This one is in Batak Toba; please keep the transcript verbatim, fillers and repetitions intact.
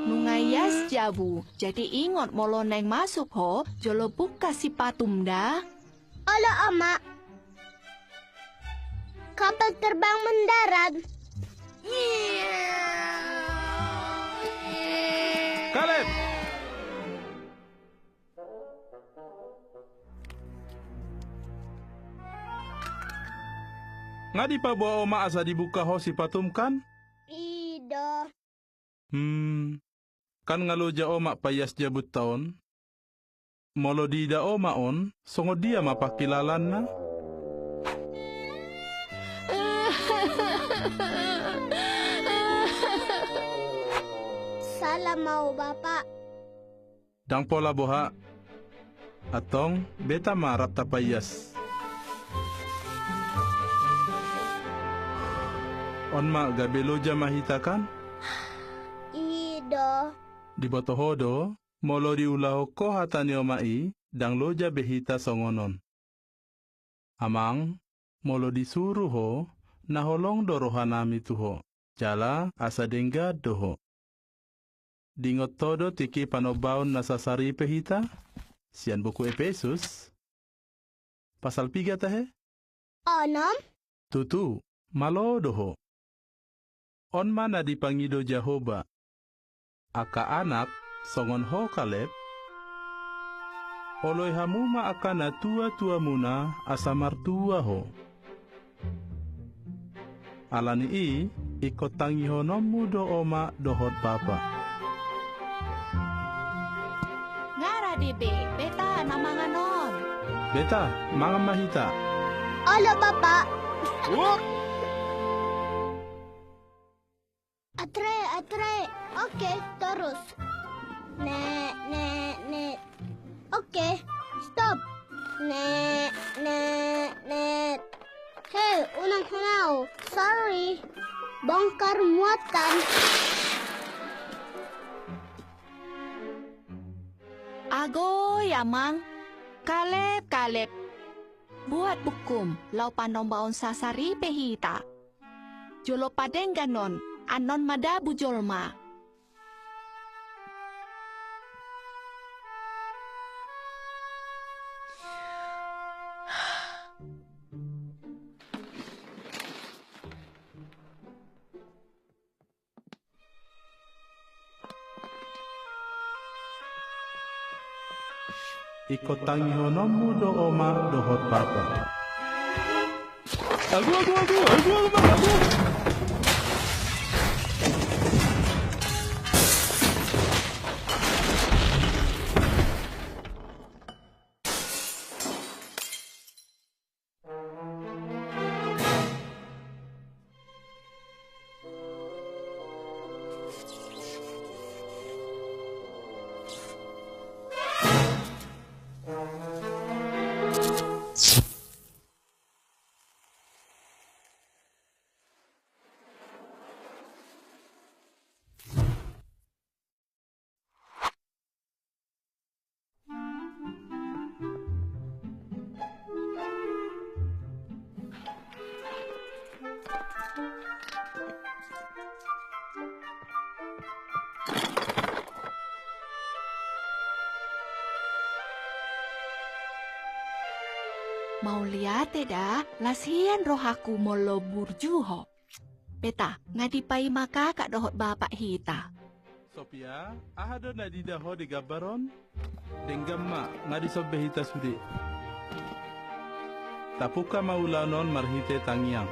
Nunga ias jabu, jadi ingot molo naeng masuk ho, jolo buka sipatum da. Olo, Oma. Kapal terbang mendarat. Kaleb! Nga dipaboa oma asa dibuka ho sipatum kan? I do. Hmm, kan nga loja oma paias jabunta on? Molo diida oma on, songon dia ma pangkilalaanna? Sala ma ho, Bapa. Ndang pola boha. Antong, beta ma rap tapaias. On ma gabe loja ma hita kan? I do. Diboto ho do, molo diulahon ho hata ni oma i, ndang loja be hita songon on. Amang, molo disuru ho, na holong do rohanami tu ho, jala asa denggan do ho. Diingot ho do tingki panombaon na sasaripe hita? Sian buku Epesus? Pasal piga tahe? Onom. Tutu, malo do ho. On ma na dipangido Jahowa. Angka anak, songon ho Kaleb, oloi hamu ma angka natuatuamuna asa martua ho. Ala ni i, ingkon tangihononmu do oma dohot bapa. Nga rade be, beta na mangan on. Beta, mangan ma hita. Olo, Bapa. Uak! Atre, atre. Oke, terus. Ne, ne, ne. Oke, stop. Ne, ne, ne. Hei, unang hanao. Sorry. Bongkar muatan. Agoi, Amang. Kaleb, Kaleb. Buat bukum, laho panombaon sasaripe hita. Jolo padenggan on, annon madabu jolma. Ingkon tangihononmu do oma dohot bapa. Agu, agu, agu, agu, agu, agu. Mauliate da, las hian rohangku molo burju ho. Beta, nga dipaima kakak dohot bapak hita. Sofia, aha do na diida ho di gambar on? Denggan ma, nga dison be hita sude. Tapungka ma ulaon on marhite tangiang.